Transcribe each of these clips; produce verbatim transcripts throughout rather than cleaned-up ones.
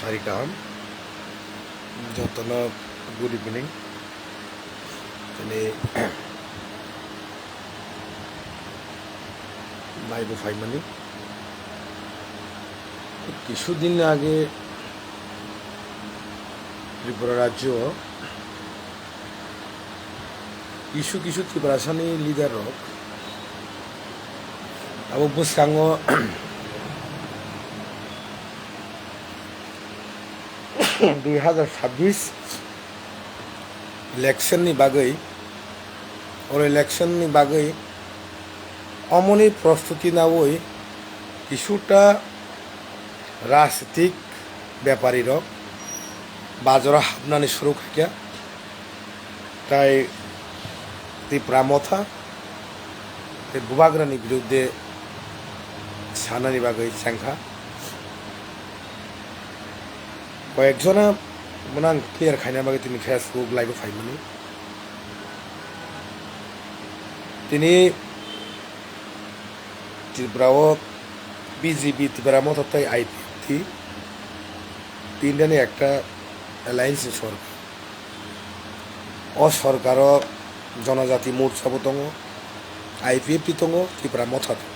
Sari kaham. Jotono good evening. Tini live-o phaimani. Kisu din age Tripura rajyo kisu kisu Tiprasani leader rok abo bwskango dui hazar sabbish election ni bagwi, oro election ni bagwi omoni prostuti nawi kisuta rajnitik bepari rok bazaro hapnani suru khaikha, tai Tipra Motha tei Bubagrani birudde sanani bagwi chengkha. Koyekjona bono ang clear khaina bagwi tini Facebook live-o phaimani. Tini Tripura-o B J P, Tipra Motha tei I P F T, tinjani ekta alliance ni sorkar. O sorkaro Jonojati Morcha bo tongo, I P F T tongo, Tipra Motha tongo.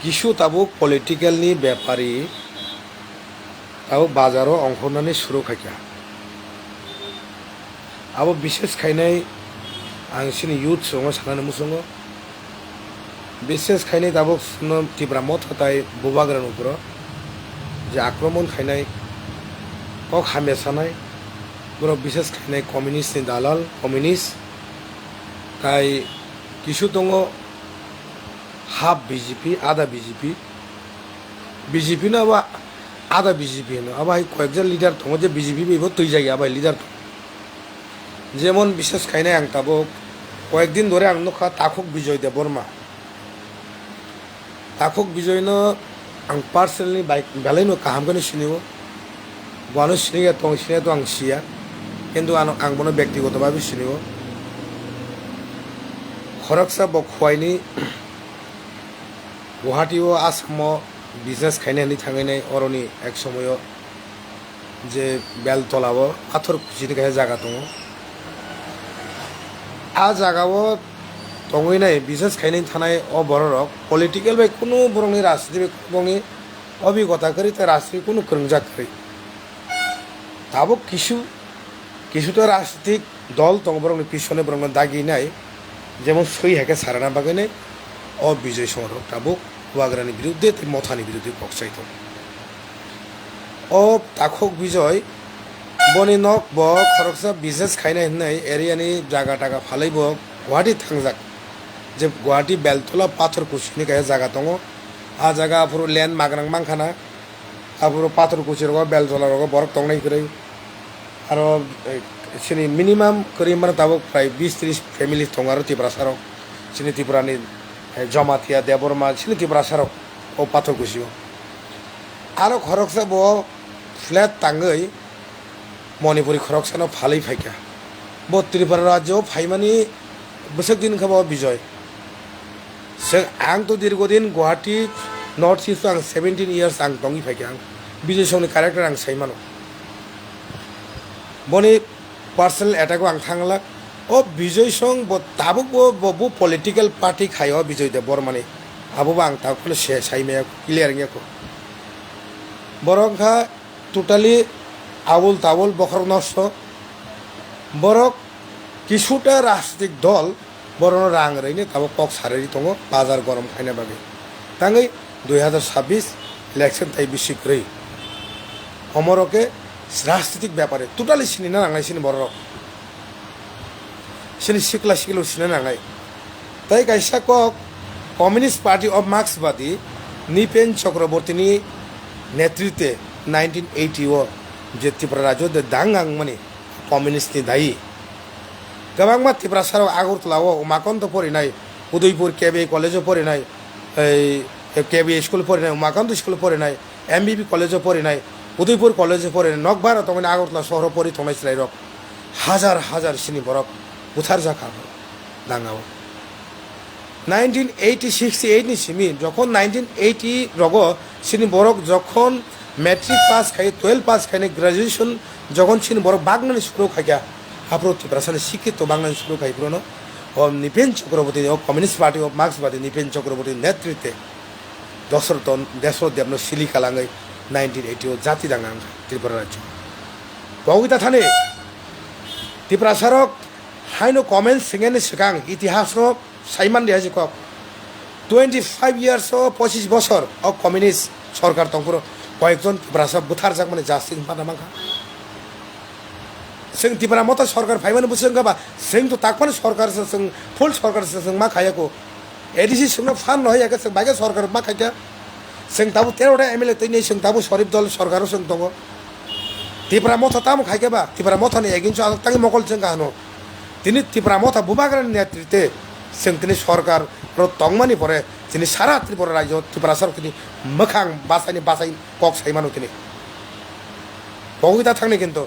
Kisu tabuk political ni bepari tabuk bazaro ongkhornani suru khaikha. Abo bishes khainai ang chini youth songo sanani muchungo. Bishes khainai tabuk no Tipra Motha tai Bubagrani uporo je akromon khainai, kok hamya sanai, borok bishes khainai communist ni dalal, communist. Tai kisu tongo half B J P, ada B J P. B J P no abo ada B J P hino. Abo hai koyekjon leader tongo je B J P bai bo twijak ya bai leader tongo. Jemon bishes khainai ang tabuk koyekdin dore ang nukha Takhuk Bijoy Debbarma. Takhuk Bijoy no ang personally bai belai no kaham khe no sinio. Bono siniya tong siniya to ang siya. Kintu ano ang bono bektigoto bhabe sinio. Khoroksa bo Khwaini Guwahati o Assam o business khaina hinwi thangwi nai oroni ek somoyo je Beltola o pathor kuchini kaisa jaga tongo. A jaga o tongwi nai business khaina thanai o borok rok political bai kunu borokni rajniti bai kunu borokni obhigota kwrwi tei rajniti kunu kwrwngjak kwrwi. Tabuk kisu, kisu to rajnitik dol tongo borokni pisone borokno daginai, jemon swi hai khe sarana bagwi nai o Bijoy Songho rok tabuk Bubagrani birudde tei Mothani birudde kok sai tongo. O Takhuk Bijoy boni nok bo khoroksa business khainai hwnwi area ni jaga taga phalwi bo Guwahati thangjak. Je Guwahati Beltola pathor kuchini kaisa jaga tongo. A jaga aphuru land magrang mankha na. Aphuru pathor kuchi rogo, Beltola rogo borok tongnai kwrwi. Aro, eh, chini minimum kwrwi mano tabuk prai bis tris family tongo aro Tiprasa rok. Chini Tripura ni, eh, Jamatia, Debbarma, chini Tiprasa rok o pathor kuchi o. Aro khoroksa bo flat tangwi Manipuri khoroksano phalwi phaikha. Bo Tripura rajyo phaimani bwswk din kha bo Bijoy. Chwng, ang to dirgo din Guwahati North East o ang seventeen years ang tongwi phaikha. Ang Bijoy Songni character ang sai mano. Boni personal attack o ang thangla. O Bijoy Song bo tabuk bo, bo, bo political party khai o Bijoy Debbarmani. Abo bo ang tabuk phano se sai maya clear wngya kho. Borok wngkha totally abul tabul bokhorok nosto. Borok kisuta rajnitik dol borokno rang rwini tabuk kok sarwi tongo bazar gorom khaina bagwi. Tangwi dui hazar sabbish election tai bisi kwrwi. Omoro khe rajnitik bepari totally sinina nangnai chini borok. Chini sikla sikla sina nangnai. Tai kaisa kok Communist Party of Marxbadi Nipen Chakrabortini netritwe nineteen eighty o je Tripura rajyo de dang ang mani communist ni dayi. Kwbangma Tiprasa rok Agartala o Umakanto porinai, Udaipur K B I college o porinai, ei K B I school porinai, Umakanto school porinai, M B B college o porinai, Udaipur college o porinai, nokbar o tongmani Agartala sohor o pori tongnai chwrai rok. Hajar hajar sini borok butharjak kha danga o. Nineteen eighty sixty eight ni simi, jokhon nineteen eighty rogo Chini borok jokhon matric pass khai, twelve pass khainai, graduation jokhon chini borok bagnani suru khaikha, aphuru Tiprasani sikito bagnani suru khai phuru no, o Nipen Chakraborty, o Communist Party of Marxbadi Nipen Chakraborty netrite Dosrot, Dosrot Debno sili kalangwi nineteen eighty o jati danga wngkha Tripura rajyo. Pogwi ta thani Tiprasarok haino comment swngani swkang itihasno saiman di haji kok. Twenty five years o, pochis bosor o communist sorkar tongphuru koyekjon Tiprasa butharjakmani justice mana mankha. Chwng Tipra Motha sorkar phaimani bwswk wngkha ba, chwng to takmani sorkar se, chwng full sorkar se chwng ma khaiya ko. A D C chwngno phan no hoya khe chwng bai khe sorkar ma khaikha. Chwng tabuk tero ta M L A twi nei, chwng tabuk Sharif dol sorkar o chwng tongo. Tipra Motha tamo khaikhe ba, Tipra Motha ni against o aswk tangwi mokol chwng kha hano. Tini Tipra Motha bubagrani netrite chwng tini sorkar ro tongmani pore tini sara Tripura rajyo Tiprasa rok tini mwkhang basaini basai kok sai mano tini. Pogwi ta thangni kintu.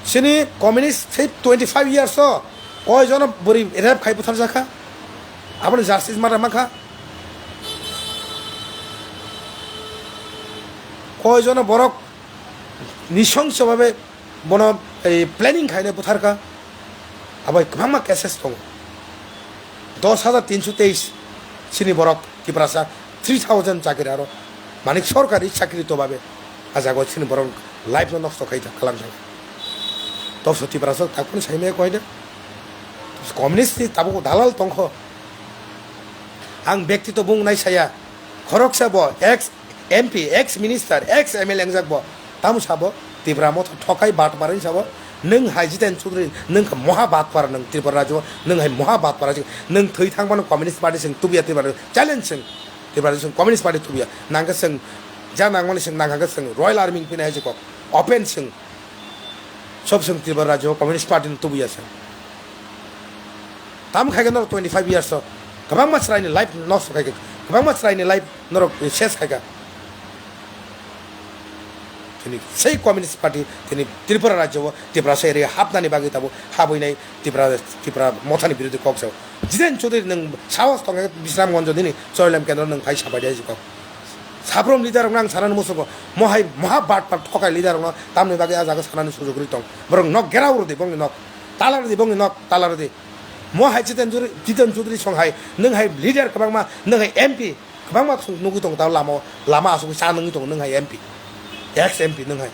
Chini communist twenty five years o koi jono bwrwi rape khai butharjakha? Aboni justice mata mankha? Koi jono borok nisongso babe bono, ei, planning khaina butharkha? Abo kwbangma cases tongo. Dos hajar tinso teis chini borok Tiprasa, three thousand chakri aro manik sorkari chakri to babe. A jaga o chini borok life no nosto khai ta kalang thang. Tobso Tiprasa takphano saimaya koina. Communist ni tabuk dalal tongkho. Ang bektito bung nai saya. Khoroksa bo ex M P, ex minister, ex M L A wngjak bo. Tamo sabo Tipra Motha thokai batpar wng sabo. Nwng hai Jiten Chaudhary, nwng kha moha batpar nwng Tripura rajyo, nwng hai moha batpar, nwng thwi thangmano Communist Party sing tubiya Tripura challenge sing. Tripura sing Communist Party tubiya. Nangkhe sing ja nangmani sing nangkha khe sing Royal Army pina hai kok. Open sing. Sob sing Tripura rajyo Communist Party no tubiya sing. Tam khai khe norok twenty five years o kwbangma chwraini life nosto khai khe, kwbangma chwraini life norok ses khai kha. Tini sei Communist Party tini Tripura rajyo o Tiprasa area hapnani bagwi tabuk habwinai Tipra, Tipra Mothani birodhi kok sao. Jiten Chaudhary nwng sahos tong khe Bisramganj nini Choilam kendro nwng phai sapai di kok. Saprom leader rok nang sanani musugo mohai moha bat pat thokai leader rok no tamni bagwi a jaga sanani sujug ri tong. Borok nok gera uro di bongni nok. Tala ro di bongni nok, tala ro di. Mohai Jiten Chaudhary, Jiten Chaudhary song hai, nwng hai leader kwbangma, nwng hai M P kwbangma song nugwi tong tao lama, lama asugwi cha nungwi tong nwng hai M P. Ex M P nwng hai.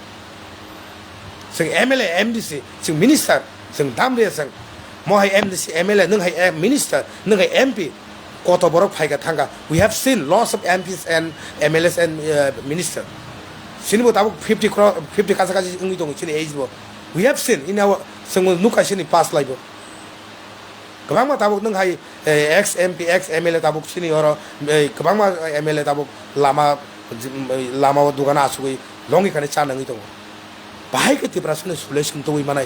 Sing M L A, M D C, sing minister, sing damre sing. Mohai M D C, M L A, nwng hai, eh, minister, nwng hai M P. Koto borok phaikha thangkha. We have seen lots of M Ps and M L As and, uh, minister. Sini bo tabuk fifty crore, fifty kacha kachi wngwi tongo chini age bo. We have seen in our, chwng nukha sini past life bo. Kwbangma tabuk nwng hai, eh, ex M P, ex M L A tabuk sini oro, eh, kwbangma M L A tabuk lama, lama o dogano asugwi longwi khani cha nangwi tongo. Bahai khe Tiprasani solution tubui manai.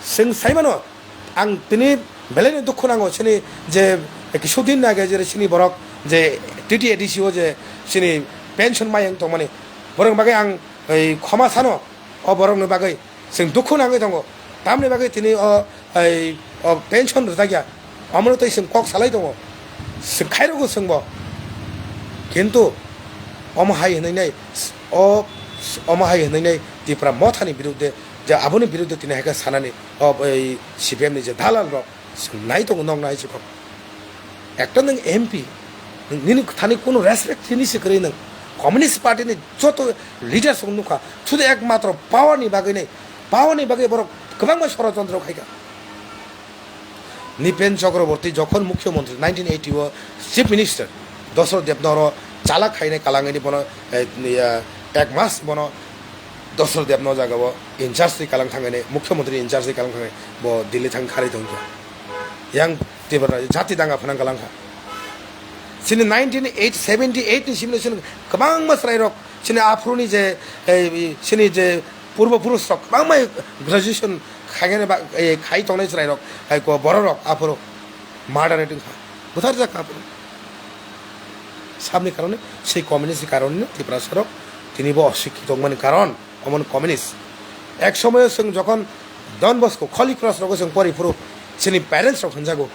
Chwng sai mano, ang tini belai no dukhu nango, chini je kisu din age je chini borok je T T A D C o je chini pension mayung tongmani, borok bagwi ang ei khoma sano, o borokni bagwi chwng dukhu nangwi tongo. Tamni bagwi tini o, ei, o pension rwjakya, omono tei chwng kok salai tongo, chwng khairokgo chwngbo. Kintu omo hai hwnwi nai, o, omo hai hwnwi nai Tipra Mothani birudde, je aboni birudde tini hai khe sanani, o, ei, C P M ni je dalal rok, chwng nai tongo, nok nai chikon. Ekta nwng M P, nwng nini thani kunu respect tini se kwrwi nwng. Communist Party ni joto leaders rok nukha, sudu ekmatro power ni bagwi nai, power ni bagwi borok kwbangma sorojontro khaikha. Nipen Chakraborty jokhon mukhyamantri nineteen eighty o chief minister Dosrot Debno oro chala khainai kalangani bono, eh, eh, ek mas bono Dosrot Debno jaga o in charge twi kalang thangani, mukhyamantri in charge twi kalang thangani bo Delhi thang khari tongkha. Yang Tripura jati danga phanang kalang kha. Chini nineteen eight seventy eight ni simi chini kwbangma chwrai rok chini aphuru ni je, eh, chini je purbo purush rok kwbangma graduation khainani ba, eh, khai tongnai chwrai rok, hai ko borok rok aphuru murder wngkha, butharjak kha aphuru. Sabni karone, sei communist ni karone no Tiprasa rok tini bo osikhi tongmani karon. Omono communist. Ek somoyo chwng jokhon Don Bosco, Holy Cross rogo chwng pori phuru chini parents rok hwnjago,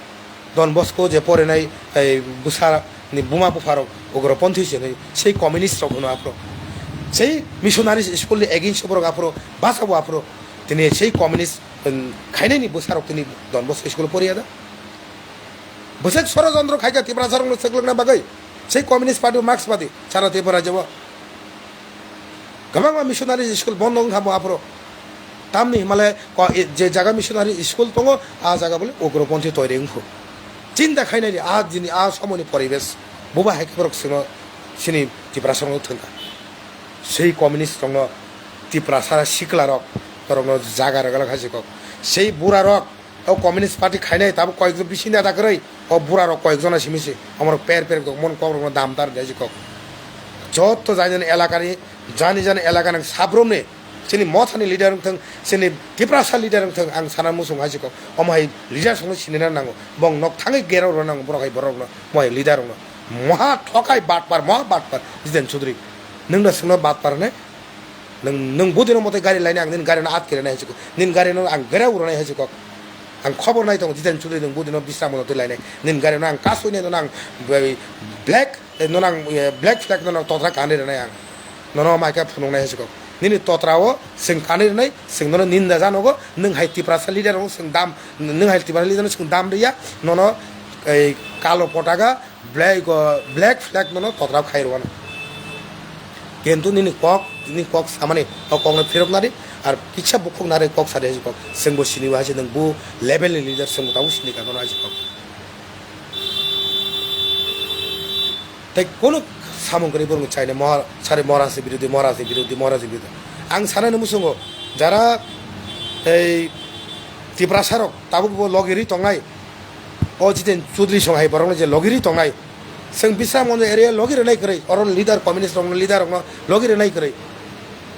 Don Bosco je porinai, ei, bwsa ni buma bupharok ugroponthi se hinwi sei communist rok hwno aphuru. Sei missionary school ni against borok aphuru basa bo aphuru tini sei communist, um, khainani bwsarok tini Don Bosco school o poriya da. Bwswk sorojontro khaikha Tiprasa rokno swklwkna bagwi sei communist party o marks badi sara Tripura rajyo o. Kwbangma missionary school bondo wngkha bo aphuru. Tamni himale ko-, e, je jaga missionary school tongo, a jaga bole ugroponthi toiri wngkhu. Chinta khainai di, a dini a somoni poribesh. Buba hai khe borok sino sini Tiprasa rokno thwngkha. Sei communist rokno Tiprasa sikla rok, borokno jaga rwgwlak hai se kok. Sei bura rok, o communist party khainai tabuk koyekjon bising neta kwrwi, o bura rok koyekjona simi se, omorok per per kok, mon kok rokno dam tar de kok. Jotto jani jani elakani, jani jani elaka nang sabrumni, chini mothani leader wngthang, chini Tiprasa leader wngthang, ang sana muchung hai se kok. Omo hai leader songno sinina nango, bong nok thangwi gera rwna nango, borok hai borok rokno, mo hai leader rokno. Moha thokai batpar, moha batpar, Jiten Chaudhary. Nwng da songno batpar ne? Nwng, nwng budino mote gari lainai, ang nini gari no atkiri nai hai se kok. Nini gari no ang gera uro nai hai se kok. Ang khobor nai tongo, Jiten Chaudhary nwng budino bisramo no twi lainai. Nini gari no ang kasui nai, nono ang bai black, eh, nono ang, eh, black flag nono totra kanwi rwnai ang. Nono maika phunuk nai hai se kok. Nini totra o swng kanwi rwnai, swng nono ninda janogo, nwng hai Tiprasa leader rok swng dam, nwng hai Tiprasa leader no swng dam riya, nono ei kalo potaka, Black, uh, black flag nono totra khai rwano. Kintu nini kok, nini kok samani, o kokno phirok nari, ar kisa bukhuk nari kok sari hai kok. Sengbo sini bo hai se nang bu level ni leader sengbo tabu sini ka nono hai se kok. Tei kono samung kari borong chaina mohar, sari mohar se birodhi, mohar se birodhi, mohar se birodhi. Ang sanani musungo, jara ei Tiprasa rok tabuk bo logiri tongnai, O Jiten Chaudhary song hai borokno je logiri tongnai. Chwng Bisramganj area logi rwnai kwrwi. Oro leader communist rokno leader rokno logi rwnai kwrwi.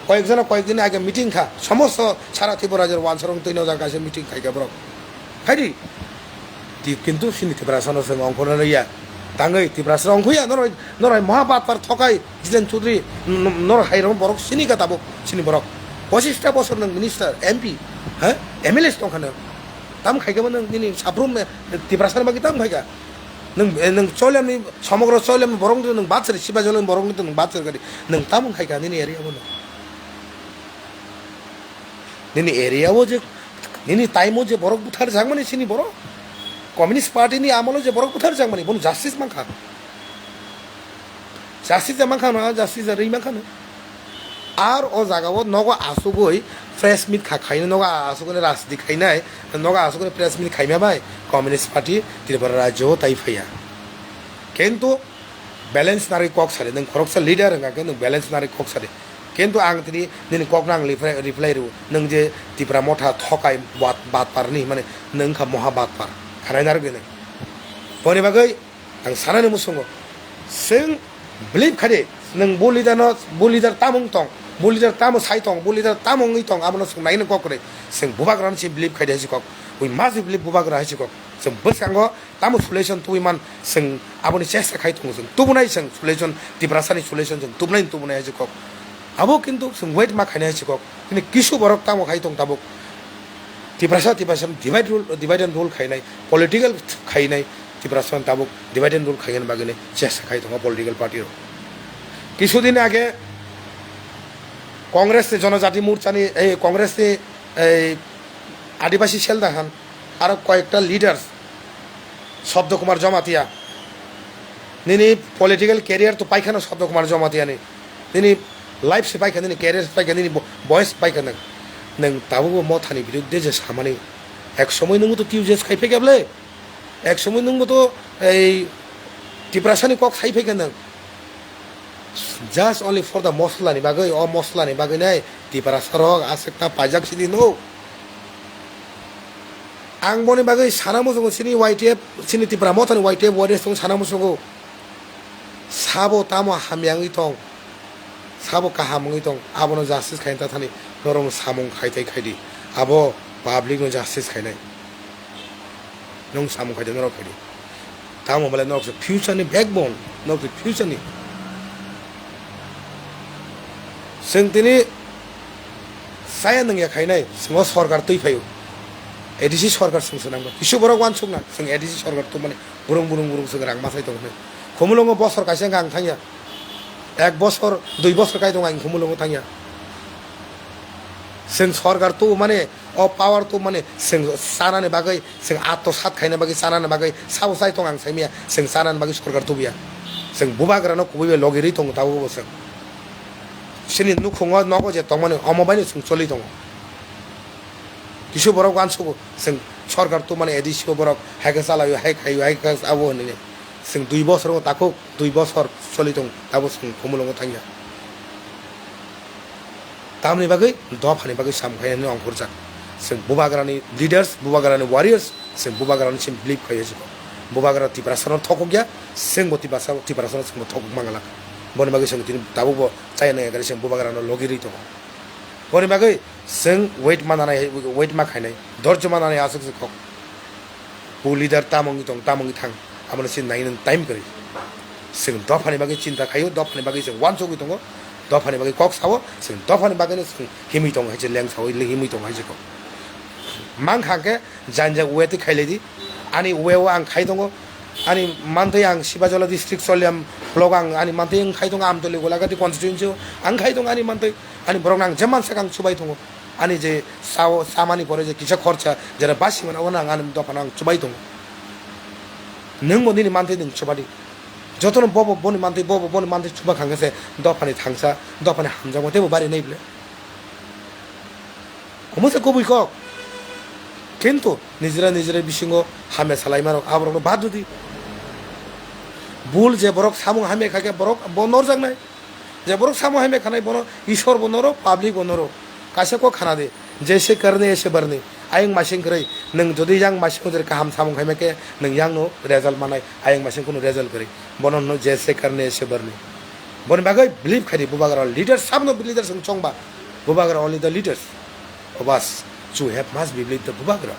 Koyek jona koyek din age meeting kha. Somosto sara Tripura rajyor wansarok twi nojak kaisa meeting khaikha borok. Phaidi. Ti kintu sini Tiprasano chwng ongkhorna rwya. Tangwi Tiprasa ongkhuya norok norok moha batpar thokai Jiten Chaudhary n-, n-, norok hai rok borok sini ka tabuk sini borok. Pochista bosor nang minister, M P, ha? M L A tongkha nang. Tam khaikha bo nang nini saphrum, eh, Tiprasa ni bagwi tam khaikha. Nang, eh, nang Choilamni, somogro Choilamni borok ni nang batsari, Sibajoyni borok ni nang batsari kari. Nang tam khaikha nini area bo nang. Nini area o je, nini time o je borok buthar jakmani sini borok. Communist Party ni amolo je borok buthar jakmani, bono justice mankha. Justice da mankha no, justice da rwi mankha no. Ar o jaga o nogo asugwi press meet kha khaino, nogo asugwi rajniti khainai, nogo asugwi press meet khaima bai Communist Party Tripura rajyo o tai phaiya. Kintu balance narwi kok sadi, nwng khoroksa leader wngkha khe nwng balance narwi kok sadi. Kintu ang tini nini kokno ang reply, reply rw, nwng je Tipra motha thokai bat, bat parni himani nwng kha moha bat par. Khanai narwgwi nwng. Boni bagwi Ang sanani musungo, chwng believe khadi, nwng bo leader no, bo leader tamung tong, bo leader tamo sai tong, bo leader tamo wngwi tong, abono chwng naino kok kwrwi. Chwng bubagrano se believe khadi hai se kok, we must believe bubagra hai se kok. Chwng bwskango tamo solution tubui man, chwng aboni chesta khai tongo, chwng tubunai chwng solution, Tiprasani solution chwng tubunai tubunai hai se kok. Abo kintu chwng wait ma khainai hai se kok. Hini kisu borok tamo khai tong tabuk. Tiprasa, Tiprasa divide rule, divide and rule khainai, political khainai, Tiprasa tabuk divide and rule khainani bagwi chesta khai tongo political party rok. Kisu din age Congress ni Jonojati Morcha ni, ei Congress ni ei Adibasi cell dahan aro koyekta leaders Sabda Kumar Jamatia, nini political career to paikha no Sabda Kumar Jamatia ni. Nini life se paikha, nini career se paikha, nini bo-, boyes se paikha nang. Nang tabuk bo mothani biruddhe je samani. Ek somoi nungbo to T U J S khai phaikha bwle. Ek somoi nungbo to ei Tiprasani kok sai phaikha nang. Just only for the mosla ni bagwi, o mosla ni bagwi nai Tiprasa rok aswk ta paijak sidi no. Ang boni bagwi sana muchungo chini Y T F, chini Tipra mothani Y T F warriors tong sana muchungo. Sabo tamo hamya wngwi tong, sabo kaham wngwi tong, abono justice khaina tathani norokno samung khai tai khai di. Abo public no justice khainai. Nwng samung khai di, norok khai di. Tamo hwnbahle norok se future ni backbone, norok se future ni. Chwng tini saya nungya khainai, chwng o sorkar twi phaio. A D C sorkar chwng swnamkha. Kisu borok uansukna, chwng A D C sorkar tubumani burung, burung, burung chwng rang masai tongo hinwi. Khumulwngo bosor kaisa wngkha ang thangya. Ek bosor, dui bosor kai tongo ang Khumulwngo thangya. Chwng sorkar tubumani, o power tubumani, chwng chanani bagwi, chwng atto sat khaina bagwi, chanani bagwi, sabo chai tongo ang saimanya, chwng chanani bagwi sorkar tubuya. Chwng bubagrano kubui bai logi rwi tongo tabukbo chwng. Chini nukhungo nogo je tongmani, omo baino chwng choli tongo. Kisu borok uansugo, chwng sorkar tubumani A D C o borok hai khe chalaio, hai khaio, hai khe abo hinwi. Chwng dui bosor o takhuk, dui bosor choli tong, tabo chwng Khumulwngo thangya. Tamni bagwi dophani bagwi samung khainani ongkhorjak. Chwng bubagrani leaders, bubagrani warriors, chwng bubagrani sim believe khaio chwng. Bubagra Tiprasano thokokya, chwngbo Tiprasa, Tiprasano chwngbo thokok mangalak. Boni bagwi chwng tini tabukbo chayana ekari chwng bubagrano logi rwi tongo. Boni bagwi chwng wait mananai, wait ma khainai, dorjo mananai aswk se kok. O leader tamo wngwi tong, tamo wngwi thang, abono se nai nwng time kwrwi. Chwng dophani bagwi chinta khaio, dophani bagwi chwng uansugwi tongo, dophani bagwi kok sao, chwng dophani bagwino chwng himwi tongo hai se, leng sao, himwi tongo hai se kok. Mankha hwnkhe jani jak uwe twi khailai di, ani uwe o ang khai tongo, ani mantwi ang Sibajala district Choliam block ang ani mantwi ang khai tongo, Amtoli Golagati constituency o ang khai tongo ani mantwi, ani borok nang je mansak ang chubai tongo. Ani je sao, samani pore je kisa khorcha, jera basi mano, obo nang ani dophano ang chubai tongo. Nwng bo nini mantwi nwng chubadi. Jotono bobo boni mantwi, bobo boni mantwi chuba khangkhe se dophani thangsa, dophani hamjakma teibo bari nai bwle. Omo se kubui kok. Kintu nijera nijera bisingo hamya salai mano, aborokno bad rwdi. Bul je borok samung hamya khaikhe borok bo norjaknai. Je borok samung hamya khanai bono Ishwar bo noro, public bo noro. Kaisa kok khana di, jaise karne aise barne. Ayang masing kwrwi, nwng jodi yang masing jodi kaham samung khaima khe, nwng yang no result manai, ayang masing kunu result kwrwi. Bono hwno jaise karne aise barne. Boni bagwi believe khai di, bubagra leaders, sabno leaders wng chongba. Bubagra only the leaders. Obas, chu have must be believe the bubagra.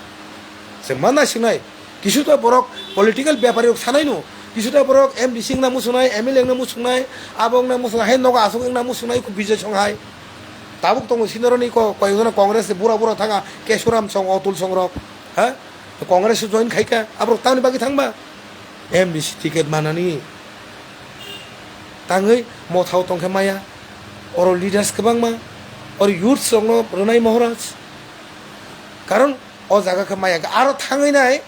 Chwng manna sinai, Kisu ta borok political bepari rok sanai no. Kisu ta borok M D C wngna muchungnai, M L A wngna muchungnai, abo wngna muchungnai, hai nogo aswk wngna muchungnai, kok Bijoy Song hai. Tabuk tongo sinoroni ko, koyekjona Congress ni bura bura thanga, Kesuram Song, Otul Song rok, ha? Congress o join khaika, aborok tamni bagwi thangba? M D C ticket manani. Tangwi mothao tongkhe maya. Oro leaders kwbangma, oro youths rokno rwnai Maharaj. Karon o jaga khe maya khe aro thangwi nai,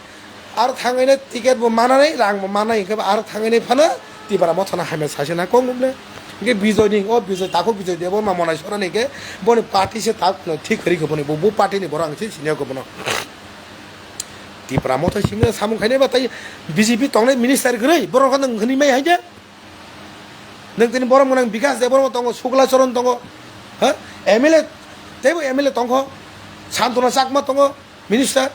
aro thangwi nai ticket bo mananai, rang bo manai, hwnkhe aro thangwi nai phano Tipra Mothano hamya sase na kok nuble. Hwnkhe Bijoy ni, o Bijoy, takhuk Bijoy Debbarma Monai Sorani hwnkhe boni party se tak no thik kwrwi khe boni, bo, bo party ni borok ang se sini khe bono. Tipra Motha simi samung khainai ba tai B J P tongnai minister kwrwi, borok no hwnwi mai hai khe. Nwng tini borok mwnang Bikas Debbarma tongo, Sukla Charan tongo, ha? M L A, teibo M L A tongkho, Santona Chakma tongo, minister.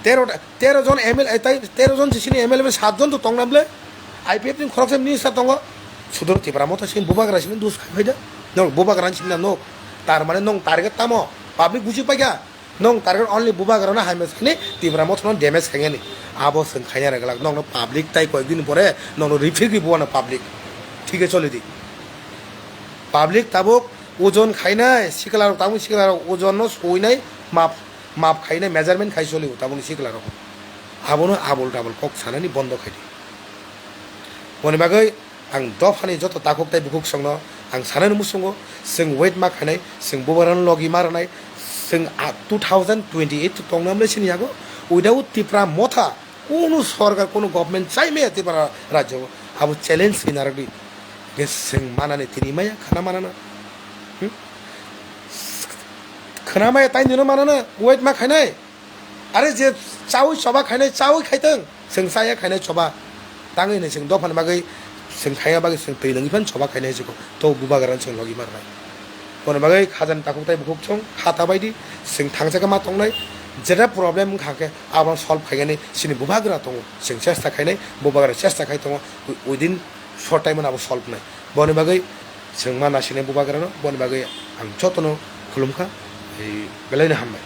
Tero ta, tero jon M L A, tai tero jon se sini M L A bai sat jon to tongna bwle. I P F ni khoroksa minister tongo. Sudor Tipra Motha sini bubagra sini dus khai phaida. Nwng bubagra sini na nok. Tar mane nwng target tamo? Public buji paikha. Nwng target only bubagrano hamya sani Tipra Mothano damage khainani. Abo chwng khaina rwglak. Nwngno public tai koyek din pore nwngno rifrigwi buano public. Thik khe choli di. Public tabuk ojon khainai, siklarok tabuk siklarok ojonno suinai, map, map khainai, measurement khai choli o tabukni siklarok. Abono abul tabul kok sanani bondo khai di. Boni bagwi Ang dophani joto takhuk tei bukhuk songno ang sanani muchungo, chwng wait ma khainai, chwng bubagrano logi ma rwnai, chwng a two thousand twenty-eight to tongna mle sini yago, without Tipra Motha, kunu sorkar, kunu government chai maya Tipra rajyo, abo challenge ni narwk di. Ge chwng manani tini maya, khana manana. Hmm? Khana maya tai nino manana, wait ma khainai. Are je chawi choba khainai, chawi khaitong, chwng chaya khainai choba. Tangwi hinwi chwng dophani bagwi, chwng khaiya bagwi chwng twi nangwi phano choba khainai jikho. To bubagrano chwng logi ma rwnai. Boni bagwi khajani takhuk tai bukhuk chwng kha ta bai di, chwng thangsa khe ma tongnai. Jeta problem wngkha khe abono solve khainani chini bubagra tongo. Chwng chesta khainai, bubagra chesta khai tongo. Wi-, within short time-o abo solve wngnai. Boni bagwi chwng ma nasinai bubagrano, boni bagwi ang jotono khulumkha, ei, belaino hambai.